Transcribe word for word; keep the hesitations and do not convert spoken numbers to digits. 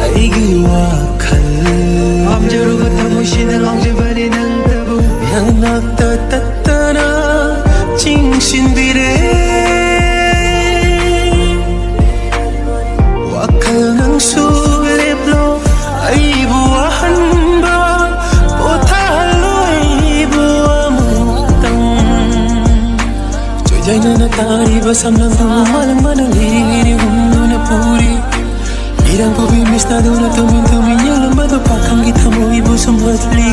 ꯑꯩꯒꯤ ꯋꯥꯈꯜ ꯄꯥꯝꯖꯔꯨꯕ ꯊꯃꯣꯏꯁꯤꯅ ꯉꯥꯎꯖꯕꯅꯤ ꯅꯪꯇꯕꯨ ꯅꯅꯥꯛꯇ ꯇꯠꯇꯅ ꯆꯤꯡꯁꯤꯟꯕꯤꯔꯦ꯫ ꯋꯥꯈꯜ ꯅꯪꯁꯨ ꯂꯦꯞꯂꯣ, ꯑꯩꯕꯨ ꯋꯥꯍꯟꯕ ꯄꯣꯊꯥꯍꯜꯂꯣ ꯑꯩꯕꯨ ꯑꯃꯨꯛꯇꯪ꯫ ꯆꯣꯏꯖꯥꯏꯅꯅ ꯇꯥꯔꯤꯕ ꯁꯝꯂꯪꯗꯨ ꯃꯥꯂꯪꯕꯅ ꯂꯤꯔꯤ ꯂꯤꯔꯤ ꯍꯨꯝꯗꯨꯅ ꯄꯨꯔꯤ꯫ ꯏꯔꯥꯡ ꯄꯨꯕꯤ ꯃꯤꯁꯅꯥꯗꯨꯅ ꯇꯨꯃꯤꯟ ꯇꯨꯃꯤꯟ ꯌꯦꯡꯂꯝꯕꯗꯨ ꯄꯥꯈꯪꯒꯤ ꯊꯃꯣꯏꯕꯨ ꯁꯨꯝꯍꯠꯂꯤ꯫